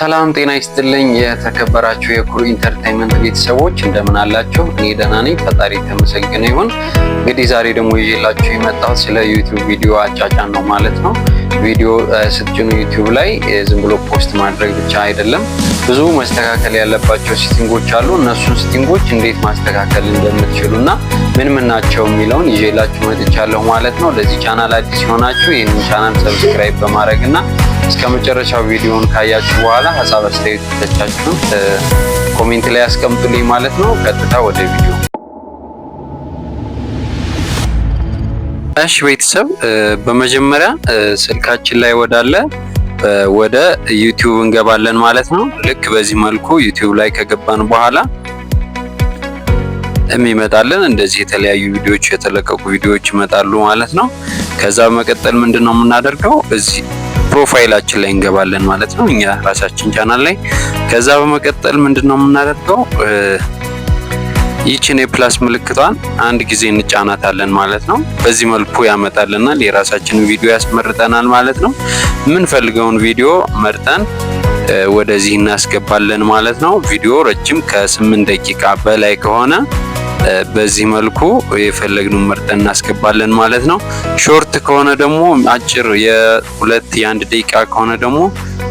ሰላም ጤና ይስጥልኝ። የተከበራችሁ የኩሩ Entertainment ቤተሰቦች እንደምን አላችሁ? እኔ ደህና ነኝ፣ ፈጣሪ የተመሰገነ ይሁን። እንግዲህ ዛሬ ደግሞ ይዤላችሁ የመጣሁት ስለ YouTube ቪዲዮ አጫጫን ነው ማለት ነው። ቪዲዮ ስትጭኑ YouTube ላይ ዝም ብሎ post ማድረግ ብቻ አይደለም፣ ብዙ መስተካከል ያለባቸው setting ኦች አሉ። እነሱን setting ኦች እንዴት ማስተካከል እንደምትችሉ እና ምን ምን ናቸው የሚለውን ይዤላችሁ መጥቻለሁ ማለት ነው። ለዚህ ቻናል አዲስ የሆናችሁ ይህንን channel subscribe በማድረግ እና እስከ መጨረሻው ቪዲዮውን ካያችሁ በኋላ ሀሳብ አስተያየቶቻችሁን comment ላይ ያስቀምጡልኝ ማለት ነው። ቀጥታ ወደ ቪዲዮ። እሺ ቤተሰብ፣ በመጀመሪያ ስልካችን ላይ ወዳለ ወደ YouTube እንገባለን ማለት ነው። ልክ በዚህ መልኩ YouTube ላይ ከገባን በኋላ የሚመጣልን እንደዚህ የተለያዩ ቪዲዮዎች፣ የተለቀቁ ቪዲዮዎች ይመጣሉ ማለት ነው። ከዛ በመቀጠል ምንድን ነው የምናደርገው? እዚህ profile ኣችን ላይ እንገባለን ማለት ነው፣ እኛ ራሳችን ቻናል ላይ። ከዛ በመቀጠል ምንድን ነው የምናደርገው? ይችን የ plus ምልክቷን አንድ ጊዜ እንጫናታለን ማለት ነው። በዚህ መልኩ ያመጣልናል፣ የራሳችንን ቪዲዮ ያስመርጠናል ማለት ነው። የምንፈልገውን ቪዲዮ መርጠን ወደዚህ እናስገባለን ማለት ነው። ቪዲዮ ረጅም ከ8 ደቂቃ በላይ ከሆነ በዚህ መልኩ የፈለግነውን መርጠን እናስገባለን ማለት ነው። Short ከሆነ ደግሞ፣ አጭር የ2 የ1 ደቂቃ ከሆነ ደግሞ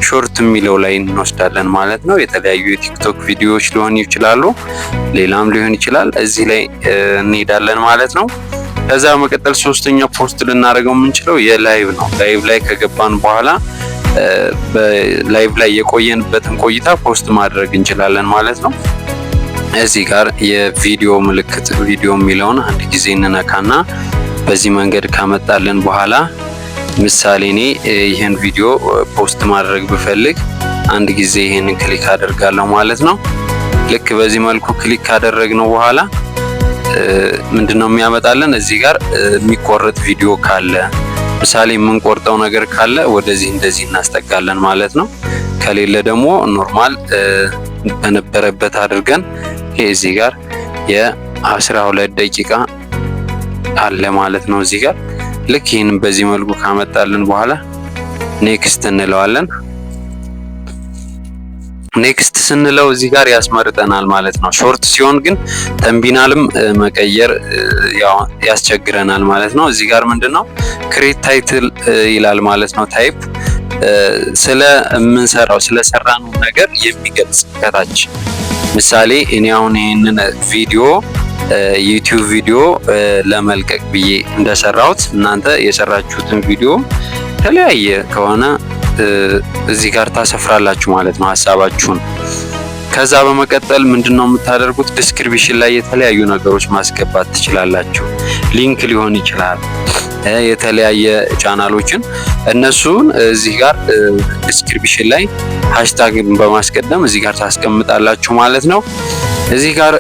short የሚለው ላይ እንወስዳለን ማለት ነው። የተለያዩ የ TikTok ቪዲዮዎች ሊሆኑ ይችላሉ፣ ሌላም ሊሆን ይችላል። እዚህ ላይ እንሄዳለን ማለት ነው። ከዛ በመቀጠል ሶስተኛ post ልናደርገው የምንችለው የ live ነው። Live ላይ ከገባን በኋላ በ live ላይ የቆየንበትን ቆይታ post ማድረግ እንችላለን ማለት ነው። እዚህ ጋር የቪዲዮ ምልክት፣ ቪዲዮ የሚለውን አንድ ጊዜ እንነካና በዚህ መንገድ ካመጣልን በኋላ ምሳሌ እኔ ይህን ቪዲዮ post ማድረግ ብፈልግ አንድ ጊዜ ይህንን click አደርጋለሁ ማለት ነው። ልክ በዚህ መልኩ click ካደረግነው በኋላ ምንድነው የሚያመጣልን? እዚህ ጋር የሚቆረጥ ቪዲዮ ካለ፣ ምሳሌ የምንቆርጠው ነገር ካለ ወደዚህ እንደዚህ እናስጠጋለን ማለት ነው። ከሌለ ደግሞ normal በነበረበት አድርገን እዚህ ጋር የ12 ደቂቃ አለ ማለት ነው። እዚህ ጋር ልክ ይህንን በዚህ መልኩ ካመጣልን በኋላ next እንለዋለን። Next ስንለው እዚህ ጋር ያስመርጠናል ማለት ነው። Short ሲሆን ግን thumbnail ም መቀየር ያስቸግረናል ማለት ነው። እዚህ ጋር ምንድነው create title ይላል ማለት ነው። Type ስለ የምንሰራው፣ ስለ ሰራነው ነገር የሚገልጽ ከታች። ምሳሌ እኔ አሁን ይህንን ቪዲዮ YouTube ቪዲዮ ለመልቀቅ ብዬ እንደሰራሁት እናንተ የሰራችሁትን ቪዲዮ የተለያየ ከሆነ እዚህ ጋር ታሰፍራላችሁ ማለት ነው ሀሳባችሁን። ከዛ በመቀጠል ምንድነው የምታደርጉት? Description ላይ የተለያዩ ነገሮች ማስገባት ትችላላችሁ። Link ሊሆን ይችላል፣ የተለያየ ቻናሎችን እነሱን እዚህ ጋር description ላይ hashtag በማስቀደም እዚህ ጋር ታስቀምጣላችሁ ማለት ነው። እዚህ ጋር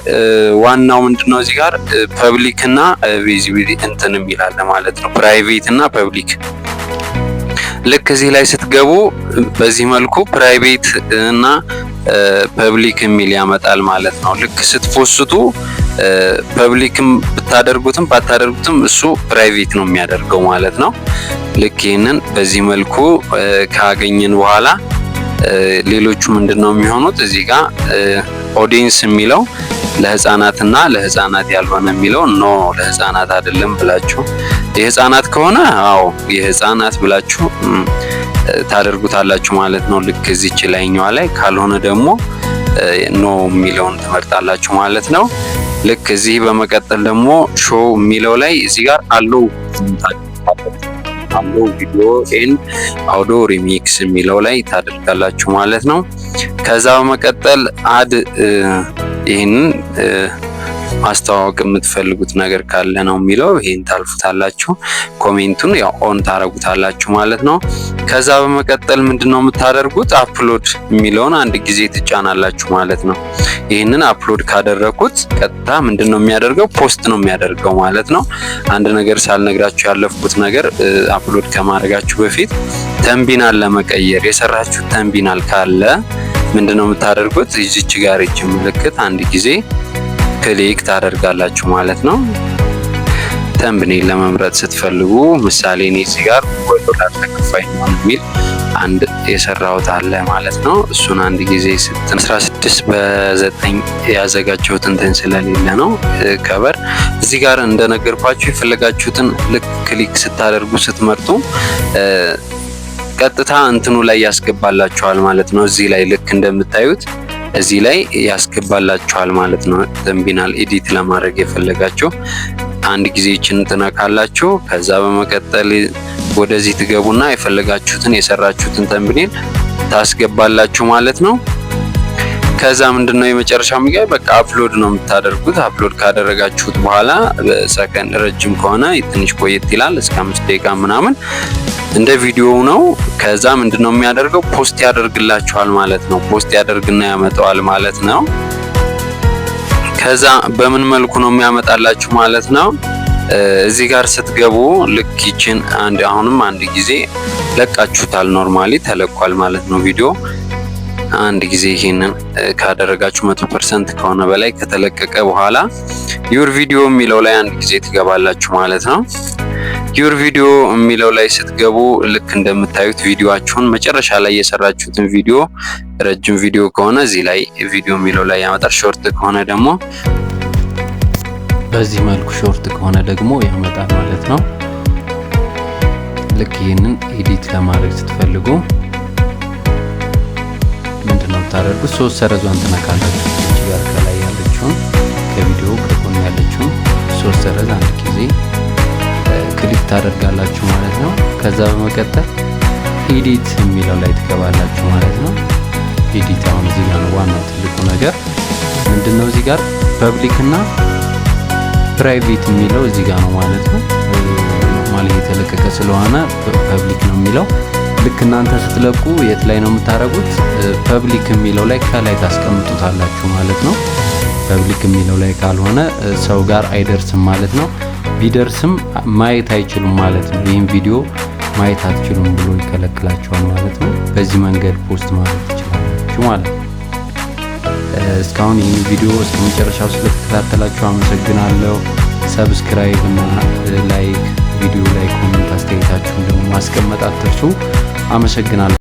ዋናው ምንድነው? እዚህ ጋር public እና visibility እንትን የሚላለ ማለት ነው። Private እና public። ልክ እዚህ ላይ ስትገቡ በዚህ መልኩ private እና public የሚል ያመጣል ማለት ነው። ልክ ስት post ቱ public ም ብታደርጉትም ባታደርጉትም እሱ private ነው የሚያደርገው ማለት ነው። ልክ ይህንን በዚህ መልኩ ካገኘን በኋላ ሌሎቹ ምንድን ነው የሚሆኑት? እዚህ ጋር audience የሚለው ለህፃናትና ለህፃናት ያልሆነ የሚለው no ለህፃናት አይደለም ብላችሁ፣ የህፃናት ከሆነ አዎ የህፃናት ብላችሁ ታደርጉታላችሁ ማለት ነው። ልክ እዚች ላይኛዋ ላይ። ካልሆነ ደግሞ no የሚለውን ትመርጣላችሁ ማለት ነው። ልክ እዚህ በመቀጠል ደግሞ show የሚለው ላይ እዚህ ጋር allow video and audio remix የሚለው ላይ ታደርጋላችሁ ማለት ነው። ከዛ በመቀጠል add ይህንን ማስተዋወቅ የምትፈልጉት ነገር ካለ ነው የሚለው፣ ይሄን ታልፉታላችሁ። Comment ኡን ያው on ታረጉታላችሁ ማለት ነው። ከዛ በመቀጠል ምንድነው የምታደርጉት? Upload የሚለውን አንድ ጊዜ ትጫናላችሁ ማለት ነው። ይህንን upload ካደረኩት ቀጥታ ምንድነው የሚያደርገው? Post ነው የሚያደርገው ማለት ነው። አንድ ነገር ሳልነግራችሁ ያለፍኩት ነገር፣ upload ከማድረጋችሁ በፊት thumbnail ለመቀየር የሰራችሁት thumbnail ካለ ምንድነው የምታደርጉት? እዚች ጋር ይች ምልክት አንድ ጊዜ click ታደርጋላችሁ ማለት ነው። Thumbnail ለመምረጥ ስትፈልጉ ምሳሌ እኔ እዚህ ጋር በዶላር ተከፋይ ነው የሚል አንድ የሰራሁት አለ ማለት ነው። እሱን አንድ ጊዜ 16 በ9 ያዘጋጀሁት እንትን ስለሌለ ነው cover። እዚህ ጋር እንደነገርኳችሁ የፈለጋችሁትን ልክ click ስታደርጉ፣ ስትመርጡ ቀጥታ እንትኑ ላይ ያስገባላችኋል ማለት ነው። እዚህ ላይ ልክ እንደምታዩት እዚህ ላይ ያስገባላችኋል ማለት ነው። Thumbnail edit ለማድረግ የፈለጋችሁ አንድ ጊዜ ይችን ትነካላችሁ። ከዛ በመቀጠል ወደዚህ ትገቡና የፈለጋችሁትን የሰራችሁትን thumbnail ታስገባላችሁ ማለት ነው። ከዛ ምንድነው የመጨረሻው የሚገኝ በቃ upload ነው የምታደርጉት። Upload ካደረጋችሁት በኋላ በሰከንድ ረጅም ከሆነ ትንሽ ቆየት ይላል፣ እስከ 5 ደቂቃ ምናምን እንደ ቪዲዮው ነው። ከዛ ምንድነው የሚያደርገው? Post ያደርግላችኋል ማለት ነው። Post ያደርግና ያመጣዋል ማለት ነው። ከዛ በምን መልኩ ነው የሚያመጣላችሁ ማለት ነው? እዚህ ጋር ስትገቡ ልክ ይችን አንድ አሁንም አንድ ጊዜ ለቃችሁታል። Normally ተለቋል ማለት ነው ቪዲዮ። አንድ ጊዜ ይሄንን ካደረጋችሁ፣ 100% ከሆነ በላይ ከተለቀቀ በኋላ your video የሚለው ላይ አንድ ጊዜ ትገባላችሁ ማለት ነው። Your video የሚለው ላይ ስትገቡ ልክ እንደምታዩት ቪዲዮአችሁን፣ መጨረሻ ላይ የሰራችሁትን ቪዲዮ፣ ረጅም ቪዲዮ ከሆነ እዚህ ላይ ቪዲዮ የሚለው ላይ ያመጣል። Short ከሆነ ደግሞ በዚህ መልኩ short ከሆነ ደግሞ ያመጣል ማለት ነው። ልክ ይህንን edit ለማድረግ ስትፈልጉ ምንድነው የምታደርጉት? ሶስት ሰረዟን ትነካላችሁ። እዚህ ጋር ከላይ ያለችውን፣ ከቪዲዮ ከጎን ያለችውን ሶስት ሰረዝ አንድ ጊዜ click ታደርጋላችሁ ማለት ነው። ከዛ በመቀጠል edit የሚለው ላይ ትገባላችሁ ማለት ነው። Edit አሁን እዚህ ጋር ነው ዋናው ትልቁ ነገር። ምንድነው? እዚህ ጋር public እና private የሚለው እዚህ ጋር ነው ማለት ነው። Normally የተለቀቀ ስለሆነ public ነው የሚለው። ልክ እናንተ ስትለቁ የት ላይ ነው የምታደርጉት? Public የሚለው ላይ ከላይ ታስቀምጡታላችሁ ማለት ነው። Public የሚለው ላይ ካልሆነ ሰው ጋር አይደርስም ማለት ነው። ቢደርስም ማየት አይችሉም ማለት ነው። ይህን ቪዲዮ ማየት አትችሉም ብሎ ይከለክላችኋል ማለት ነው። በዚህ መንገድ post ማድረግ ትችላላችሁ ማለት ነው። እስካሁን ይህን ቪዲዮ እስከ መጨረሻው ስለተከታተላችሁ አመሰግናለሁ። Subscribe እና like፣ ቪዲዮ ላይ comment አስተያየታችሁን ደግሞ ማስቀመጥ አትርሱ። አመሰግናለሁ።